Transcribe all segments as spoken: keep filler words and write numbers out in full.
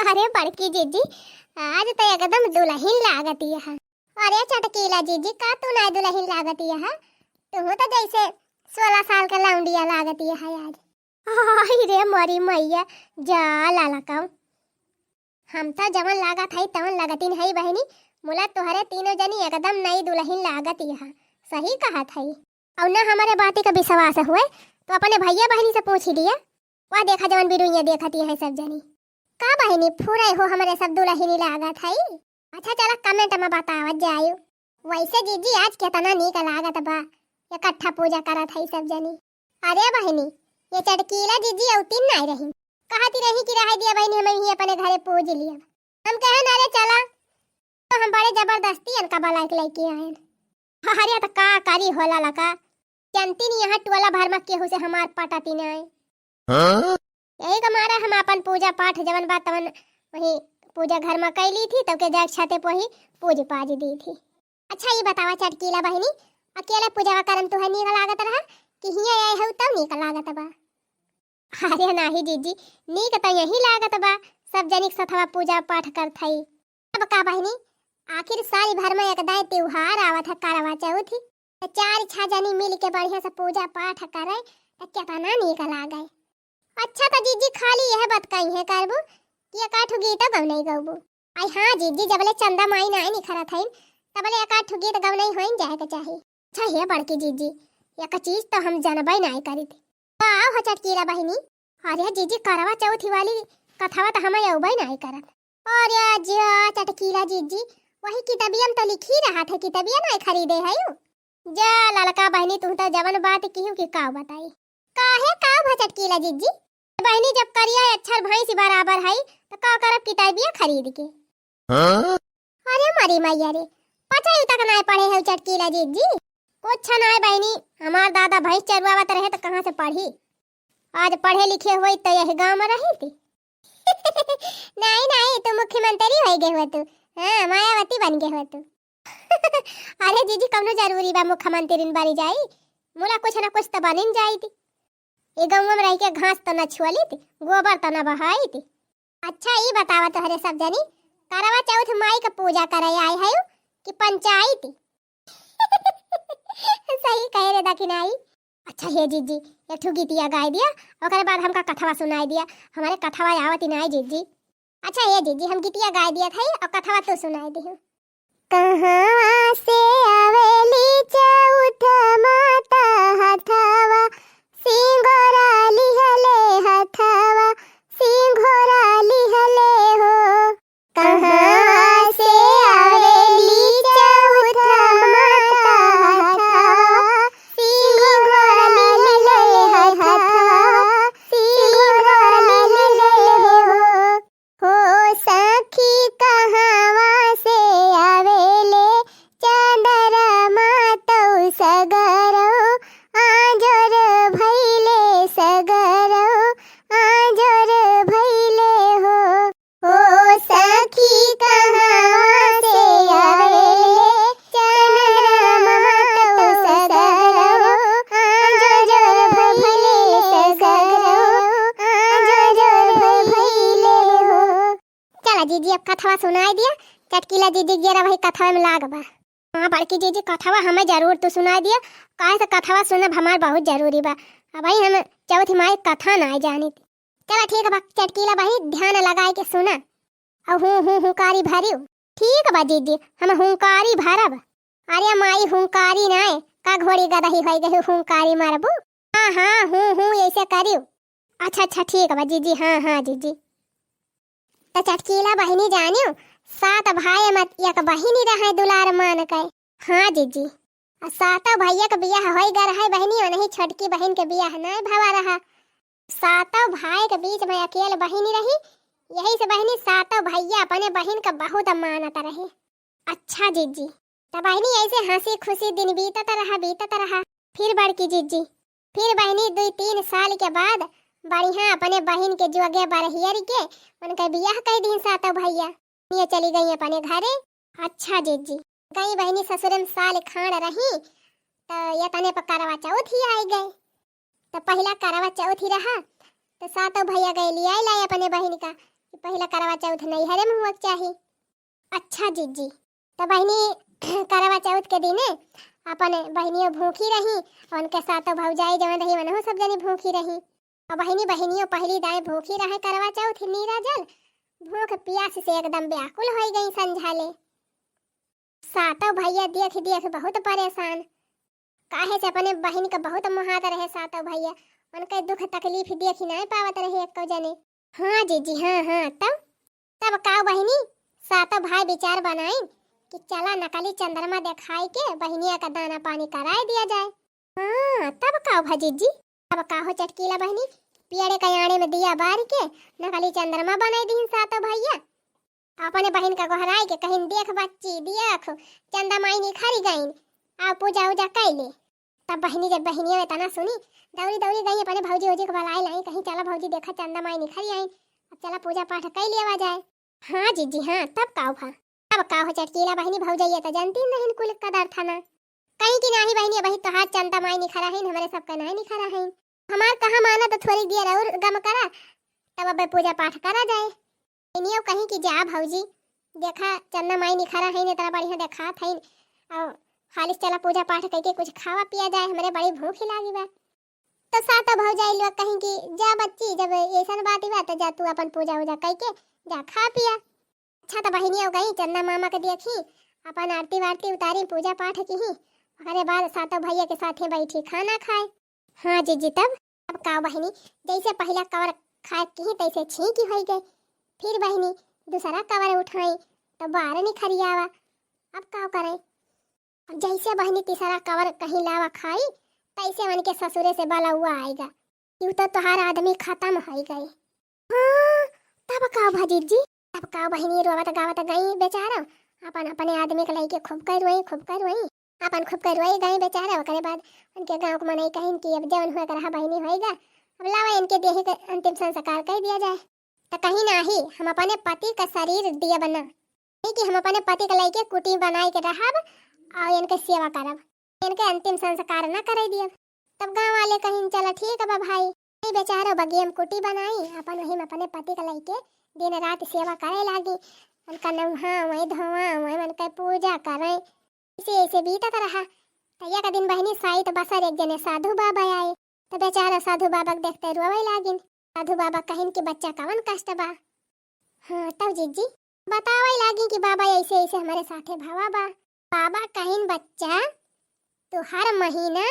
अरे बड़की जीजी, आज तो एकदम दुलहिन लागत यह। अरे चटकीला जीजी, का तू नाय दुलहिन लागत यह? तू तो जैसे सोलह साल का लौंडिया लागत यह आज। आई रे मोरी मैया, जा लाला काऊ। हम तो जवन लागत हई तवन लगतिन हई बहिनी, मुला तोहरे तीनों जनी एकदम नई दुलहिन लागत यह। सही कहत हई। अउर ना हमरे बाती का विश्वास हुए तो अपने भैया बहिनी से पूछी लिया। वह देखा जवन बिरुइया देखती है सब जनी। का बहिनी फुरे हो हमरे सब दुलहिनी लागत हई? अच्छा चला comment में बतावत जायु। वैसे जीजी आज केतना नीक लागत बा, इकट्ठा पूजा करत हई सब जनी। अरे बहिनी, ये चटकीला जीजी अउतिन नाय रही, कहती रही कि रह दिया बहिनी, हम ही अपने घरे पूज लिया। हम कहे ना रे चला, तो हम बड़े जबरदस्ती इनका बलाइक लइके आयन। अरे त का करी होला लका, जनती नहीं यहाँ टोला भर में केहू से हमार पटती नाय। हाँ? यही का मारे हम अपन पूजा पाठ जवन बा तवन वही पूजा घर में कैली थी, तब के जाके छते पे ही पूज पाज दी थी। अच्छा ये बतावा चटकीला बहिनी, अकेले पूजावा करन तुहे नीक लागत रहा कि हियाँ आए हऊ तब नीक लागत बा? अरे नाही जीजी, नीक त यही लागत बा, सब जनिक सथवा पूजा पाठ करत हई। अब का बहिनी, आखिर साल भर में एक दाई त्योहार आवत है करवा चौथ, त चार छह जनी मिल के बढ़िया से पूजा पाठ करे त केतना नीक लागे। अच्छा त जीजी खाली यह बात कही है करबू कि एक आठ गीत गौनई गौबू? आई हाँ जीजी, जबले चंदा माई नाय निखरत हईन तबले एक आठ गीत गौनई होइन जाए के चाही। अच्छा हे बड़की जीजी, एक चीज त हम जनबे नाय करित। का हो चटकीला बहिनी? अरे जीजी करवा चौथी वाली कथवा त हमें अउबे नाय करत। अरे जा चटकीला जीजी, वही किताबिया में तो लिखी रहा था, किताबिया नाय खरीदे है यू। जा ललका बहिनी, तू तो जवन बात किहू कि का बताई। काहे का भा चटकीला जीजी? बहिनी जब करिया अक्षर भैंस बराबर है तो का करब किताबिया खरीद के? हाँ? अरे मरी मैया रे, पचाई तक नाय पढ़े है चटकीला जीजी। कुछ नाय बहिनी, हमार दादा भैंस चरवावत रहे तो कहाँ से पढ़ी? आज पढ़े लिखे होई तो यही गाँव में रही थी। नहीं नहीं, तू मुख्यमंत्री हो गए हो तू। हाँ, मायावती बन गए हो तू। अरे जीजी, कौनो जरूरी बा मुख्यमंत्री बनी जाई? मुला कुछ ना कुछ तो बनिन जाई थी। ये गाँव में रह के घास तो न छुअली थी, गोबर तो न बहाई थी। अच्छा ई बतावा तोहरे सब जनी, करवा चौथ माई के पूजा करे आए है कि पंचायती? सही कहे रे दखिनाई। अच्छा हे जीजी, एक ठो गीतिया गाय दिया, ओकरे बाद हमका कथवा सुनाई दिया। हमारे कथवा आवत ही नाई जीजी। अच्छा हे जीजी, हम गीतिया गाय दिया था और कथवा तू सुनाई दिहू। कहाँ से आवेली चौथ माता हथवा, सिंगोरा लिहले हथवा, सिंगोरा लिहले हो। कहाँ से आवेली चौथ माता हथवा, सिंगोरा लिहले हथवा, सिंगोरा लिहले हो। हो सखी कहवा से आवेले चंद्रमा तौ सगरो आजोर भैले सगरो आजोर भैले हो। हो सखी कहवा से आवेले चंद्रमा तौ सगरो आजोर भैले सगरो आजोर भैले हो। चला जीजी, अब कथवा सुनाई दिया। चटकीला जीजी के जरा वही कथवा में लाग बा। हाँ बड़की जीजी, कथवा हमें जरूर तू सुनाई दिया, काहे से कथवा सुनब हमार बहुत जरूरी बा। अब भाई हम चौथी माई कथा ना जानी। चला ठीक बा चटकीला बहिनी, ध्यान लगाए के सुना। अब हूँ हूँ हुंकारी भरियो। ठीक बा जीजी, हम हुंकारी भरब। अरे माई हुंकारी नाय, का घोड़ी गदही होई गई हुंकारी मारबू? हाँ हाँ हूँ हूँ ऐसे करियो। अच्छा अच्छा ठीक बा जीजी, हाँ हाँ जीजी। त चटकीला बहिनी जानियो, सात भाई मत एक बहिनी रहे दुलार मान के। हाँ जीजी। आ सातों भैया के बियाह होई गर है बहिनी, उन्हीं छोटकी बहिन के बियाह नाय भवा रहा। सातों भाई के बीच में अकेल बहिनी रही, यही से बहिनी सातों भैया अपने बहिन के बहुत मानत रहे। अच्छा जीजी। त बहिनी ऐसे हंसी खुशी दिन बीतत रहा, बीतत रहा। फिर बड़की जीजी, फिर बहिनी दुई तीन साल के बाद बढ़िया अपने बहिन के जोगे बरहियर के उनका बियाह कई दिन सातों भैया। ये चली गई अपने घरे। अच्छा जीजी। गई बहिनी ससुरे में साल खान रही, त ये तने पर करवा चौथ ही आई गए। त पहिला करवा चौथ ही रहा, त सातों भैया गए लियाए लाए अपने बहिन का। कि पहिला करवा चौथ नैहरे में हुआ के चाही। अच्छा जिज्जी, त बहिनी करवा चौथ के दिने अपन बहिनियो भूखी रही, उनके सातो भौजाई जवन रही, वनहु सब जनी भूखी रही। और बहिनी, बहिनियो पहिली दाएं भूखी रहे करवा चौथ नीरा जल, भूख पियास से एकदम व्याकुल होइ गई संझा ले। सातो भैया देख देख बहुत परेशान, काहे से अपने बहिन के बहुत मोहात रहे सातो भैया, उनके दुख तकलीफ देखी नाहीं पावत रहे एको जने। हाँ जिज्जी, हाँ, हाँ, तब, तब का बहिनी, सातो भाई विचार बनाइन कि चला नकली चंद्रमा देखाई के बहिनिया का दाना पानी कराए दिया जाए। हाँ, तब का भा जिज्जी, तब का हो चटकीला बहिनी, पियरे का आड़े में दिया बार के नकली चंद्रमा बनाई दीन सातो भैया। अपने बहिन का गोहराई के कहिन, "देख बच्ची, देख, चंदा माई निखरी गईन, आओ पूजा उजा कई ले।" तब बहिनी, जब बहिनिया एतना सुनी, दौड़ी दौड़ी गई अपने भौजी ओजी के बुलाए लाई, कहीं, "चला भौजी, देखा चंदा माई निखरी आईन, अब चला पूजा पाठ कई लिया जाए।" हाँ जिज्जी, हाँ, तब का भा, तब का हो चटकीला बहिनी, भौजैया त जानती नहीं कुल कदर था ना। कहीं कि नाही बहिनी, अबही तोहार चंदा माई निखरा है, हमरे सबका नहीं निखरा है। हमार कहा माना तो थोड़ी देर और गम करा, तब अब पूजा पाठ करा जाए। इनियो कहीं कि जा भौजी, देखा चंदा माई निखरा है, इतना बढ़िया देखात है, और खालिस चला पूजा पाठ करके कुछ खावा पिया जाए, हमरे बड़ी भूख ही लागी बा। तो सातो भौजाई लोग कहीं कि जा बच्ची, जब ऐसन बात बा तो जा तू अपन पूजा उजा करके जा खा पिया। अच्छा, तो बहिनिया गई चंदा मामा के देखी, अपन आरती वारती उतारी, पूजा पाठ किही, ओकरे बाद सातो भैया के साथे बैठी खाना खाए। हाँ जिज्जी, तब, अब का बहिनी, जैसे पहिला कवर खाए किही तैसे छींकी होई गए, फिर बहिनी दूसरा कवर उठाई तो बार निखरी आवा। अब का करे, अब जैसे बहिनी तीसरा कवर कहीं लावा खाई, तैसे उनके ससुरे से बलौआ आएगा, "यू तो तोहार आदमी खत्म होई गए।" हाँ, तब का भा जिज्जी, तब का बहिनी रोवत गावत गई बेचारा, अपन अपने आदमी के लइके खूब कर रोई, खूब कर रोई, अपन खूब कर रोई गई बेचारा। ओकरे बाद उनके गाँव के मनई कहिन कि अब जवन हुए के रहा बहिनी होएगा, अब लावा इनके देही के अंतिम संस्कार कर दिया जाए। त कहीं नाही, हम अपने पति का शरीर दियब ना, नहीं कि हम अपने पति के लइके कुटी बनाए के रहब और इनके सेवा करब, इनके अंतिम संस्कार ना करे दियब। तब गाँव वाले कहिन, "चला ठीक बा भाई।" ई बेचारो बगिया में कुटी बनाई, अपन वही में अपने पति के लइके दिन रात सेवा करे लागी। उनका नहावै धोवावै, उनके पूजा करै, ऐसे ऐसे बीतत रहा। त एक दिन बहिनी साइत बसर एक जने साधु बाबा आए, त बेचारा साधु बाबा के देखते रोवै लागिन। साधु बाबा कहिन कि बच्चा कवन कष्ट बा? हाँ, तब जिज्जी बतावै लागिन कि बाबा ऐसे ऐसे हमरे साथे भवा बा। बाबा कहिन बच्चा, तू हर महीना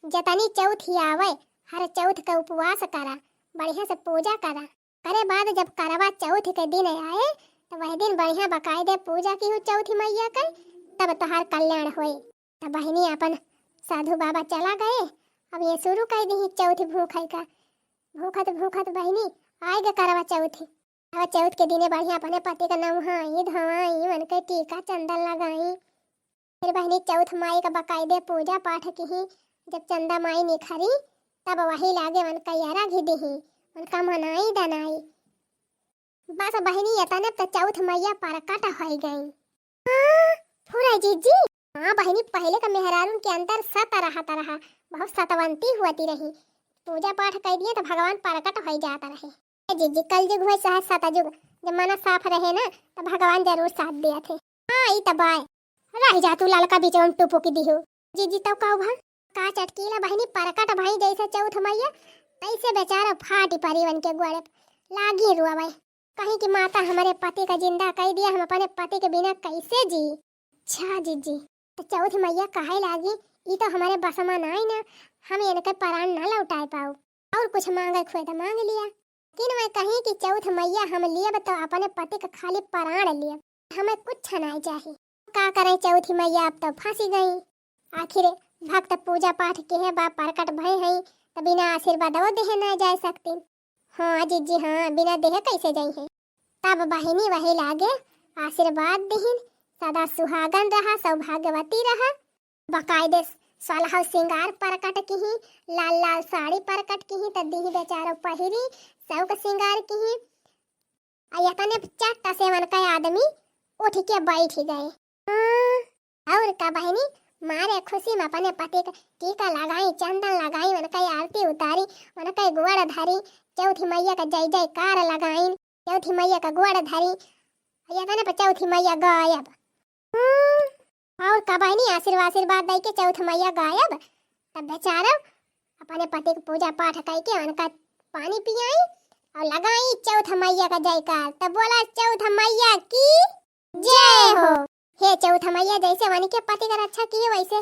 जतनी चौथ ही आवै, हर चौथ का उपवास करा, बढ़िया से पूजा करा। ओकरे बाद जब करवा चौथ के दिन आए, त वह दिन बढ़िया बकायदे पूजा किहू चौथ मैया के, तब तोहार कल्याण होए। त बहिनी अपन साधु बाबा चला गए, अब ये शुरू कर दी चौथ भूखै का। भूखत भूखत बहिनी आए गे करवा चौथ। करवा चौथ के दिने बढ़िया अपने पति का नहाई धोवाई, उनके टीका चंदन लगाई। फिर बहिनी चौथ माई का बकायदे पूजा पाठ किही। जब चंदा माई निखरी, तब वही लागे उनका अरघ दिही, उनका मनाई दनाई। बस बहिनी, एतने त चौथ मैया परकट होइ गई। हाँ, फुरा जिज्जी। हाँ बहिनी, पहिले का मेहरारून के अंदर सत रहत रहा, बहुत सतवंती हुअती रही। पूजा पाठ कर दिए त भगवान परकट होइ जात रहे। ए जिज्जी, कलयुग हुए चाहे सतयुग, जब मना साफ रहे ना, त भगवान जरूर साथ दिया थे। हाँ, ई त बाय। रह जा तू ललका बीचवा में टुपुकी दिहू। जिज्जी, तब का भा? का चटकीला बहिनी, परकट भई जैसे चौथ मैया, तैसे बेचारा फाटी परी उनके गोड़े, लागी रोवै। कहीं कि माता, हमरे पति का जिंदा कई दिया, हम अपने पति के बिना कैसे जी? अच्छा जिज्जी, त चौथ मैया कहै लागी, "ई तो हमरे बस मा नाई ना, हम इनके परान ना लौटाए पाउब। और कुछ मांगे खुए त मांग लिया, लेकिन वह कहीं कि चौथ मैया हम लियब तो अपने पति का खाली परान लियब, हमें कुछ नाई चाही।" का करें चौथ मैया, अब तो फंसी गई। आखिर भक्त पूजा पाठ किहे बा, परकट भए हैं, त बिना आशीर्वादो देहे ना जाए सकतीन। हाँ जिज्जी, हाँ, बिना देहे कैसे जाई हैं? तब बहिनी वही लागे आशीर्वाद दिहिन, "सदा सुहागन रहा, सौभाग्यवती रहा।" बकायदे सलहौ सिंगार परकट किही, लाल लाल साड़ी परकट किही, त दिही बेचारो पहिरी, सौक सिंगार किही। आ एतने चट्ट से उनका आदमी उठ के बैठ गए। हाँ, और का बहिनी, मारे खुशी में अपने पति के टीका लगाई, चंदन लगाई, उनका आरती उतारी, उनका गोड़ धरी, चौथी मैया का जय जयकार लगाइन। चौथी मैया का गोड़ धरी, या तने पर चौथी मैया गायब। हम्म, और का बहिनी, आशीर्वाद, आशीर्वाद दई के चौथ मैया गायब। तब बेचारा अपने पति के पूजा पाठ कई के उनका पानी पियाई और लगाई चौथ मैया का जयकार। तब बोला, "चौथ मैया की जय हो।" हे चौथ मैया, जैसे वनी के पति का रक्षा की हो, वैसे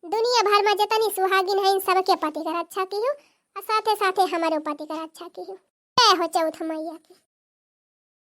दुनिया भर में जितनी सुहागिन है, इन सबके पति का रक्षा की हो, और साथे साथे हमारे पति का रक्षा की हो। जय हो चौथ मैया की।